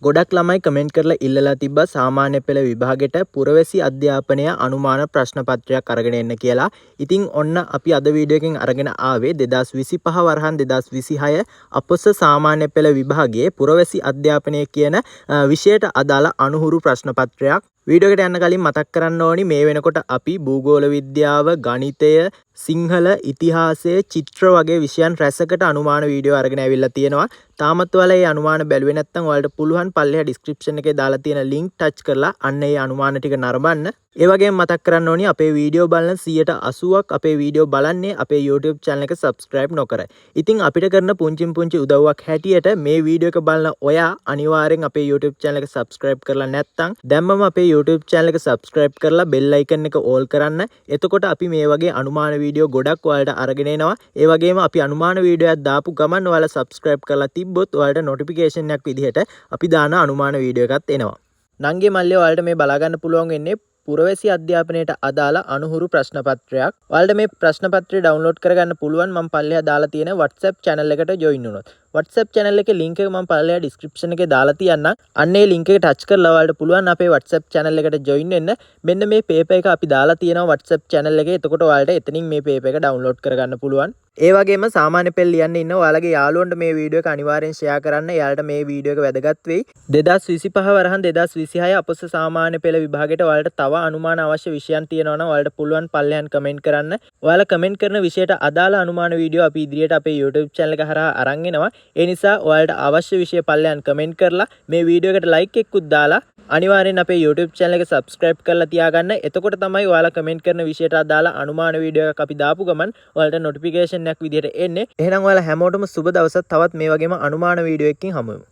ගොඩක් ළමයි කමෙන්ට් කරලා ඉල්ලලා තිබ්බා සාමාන්‍ය පෙළ විභාගෙට පුරවැසි අධ්‍යාපනය අනුමාන ප්‍රශ්න පත්‍රයක් අරගෙන එන්න කියලා. ඉතින් ඔන්න අපි අද වීඩියෝ එකෙන් අරගෙන ආවේ 2025 වරහන් 2026 අපොස සාමාන්‍ය පෙළ විභාගයේ පුරවැසි අධ්‍යාපනය කියන විෂයට අදාළ අනුහුරු ප්‍රශ්න පත්‍රයක්. වීඩියෝ එකට යන්න කලින් මතක් කරන්න ඕනි, මේ වෙනකොට අපි භූගෝල විද්‍යාව, ගණිතය, සිංහල, ඉතිහාසය, චිත්‍ර වගේ විෂයන් රැසකට අනුමාන වීඩියෝ අරගෙන ඇවිල්ලා තියෙනවා. තාමත් ඔයාලා මේ අනුමාන බැලුවේ නැත්නම් ඔයාලට පුළුවන් පල්ලෙහා ඩිස්ක්‍රිප්ෂන් එකේ දාලා තියෙන ලින්ක් ටච් කරලා අන්න ඒ අනුමාන ටික නරඹන්න. ඒ වගේම මතක් කරන්න ඕනි, අපේ වීඩියෝ බලන 80%ක් අපේ වීඩියෝ බලන්නේ අපේ YouTube channel එක subscribe නොකර. ඉතින් අපිට කරන පුංචිම පුංචි උදව්වක් හැටියට මේ වීඩියෝ එක බලන ඔයා අනිවාර්යෙන් අපේ YouTube channel එක subscribe කරලා නැත්නම් දැම්මම අපේ YouTube channel එක subscribe කරලා bell icon එක all කරන්න. එතකොට අපි මේ වගේ අනුමාන වීඩියෝ ගොඩක් ඔයාලට අරගෙන එනවා. ඒ වගේම අපි අනුමාන වීඩියෝ එකක් දාපු ගමන් ඔයාලා subscribe කරලා තිබ්බොත් ඔයාලට නොටිෆිකේෂන් එකක් විදිහට අපි දාන අනුමාන වීඩියෝ එකත් එනවා. නංගි මල්ලි, ඔයාලට මේ බලා ගන්න පුළුවන් වෙන්නේ පුරවැසි අධ්‍යාපනයට අදාළ අනුහුරු ප්‍රශ්න පත්‍රයක්. ඔයාලට මේ ප්‍රශ්න පත්‍රය ඩවුන්ලෝඩ් කරගන්න පුළුවන් මම පල්ලෙහා දාලා තියෙන WhatsApp channel එකට join වුණොත්. WhatsApp channel එකේ link එක මම පල්ලෙහා description එකේ දාලා තියන්නම්. අන්න ඒ link එක ටච් කරලා ඔයාලට පුළුවන් අපේ WhatsApp channel එකට join වෙන්න. මෙන්න මේ paper එක අපි දාලා තියෙනවා WhatsApp channel එකේ. එතකොට ඔයාලට එතනින් මේ paper එක ඩවුන්ලෝඩ් කරගන්න පුළුවන්. ඒ වගේම සාමාන්‍ය පෙළ ලියන්න ඉන්න ඔයාලගේ යාළුවන්ට මේ වීඩියෝ එක අනිවාර්යෙන් ෂෙයා කරන්න. එයාලට මේ වීඩියෝ එක වැදගත් වෙයි. 2025 වරහන් 2026 අපොස සාමාන්‍ය පෙළ විභාගෙට ඔයාලට තව අනුමාන අවශ්‍ය විෂයන් තියෙනවා නම් ඔයාලට පුළුවන් පල්ලෙහාන් කමෙන්ට් කරන්න. ඔයාලා කමෙන්ට් කරන විෂයට අදාළ අනුමාන වීඩියෝ අපි ඉදිරියට අපේ YouTube channel එක හරහා අරන් එනවා. ඒ නිසා ඔයාලට අවශ්‍ය විෂය පල්ලෙහාන් කමෙන්ට් කරලා, මේ වීඩියෝ එකට ලයික් එකකුත් දාලා, අනිවාර්යෙන් අපේ YouTube channel එක subscribe කරලා තියාගන්න. එතකොට තමයි ඔයාලා කමෙන්ට් කරන විෂයට අදාළ අනුමාන වීඩියෝ එකක් අපි දාපු ගමන් ඔයාලට නොටිෆිකේෂන් එකක් විදිහට එන්නේ. එහෙනම් ඔයාලා හැමෝටම සුබ දවසක්. තවත් මේ වගේම අනුමාන වීඩියෝ එකකින් හමු වෙමු.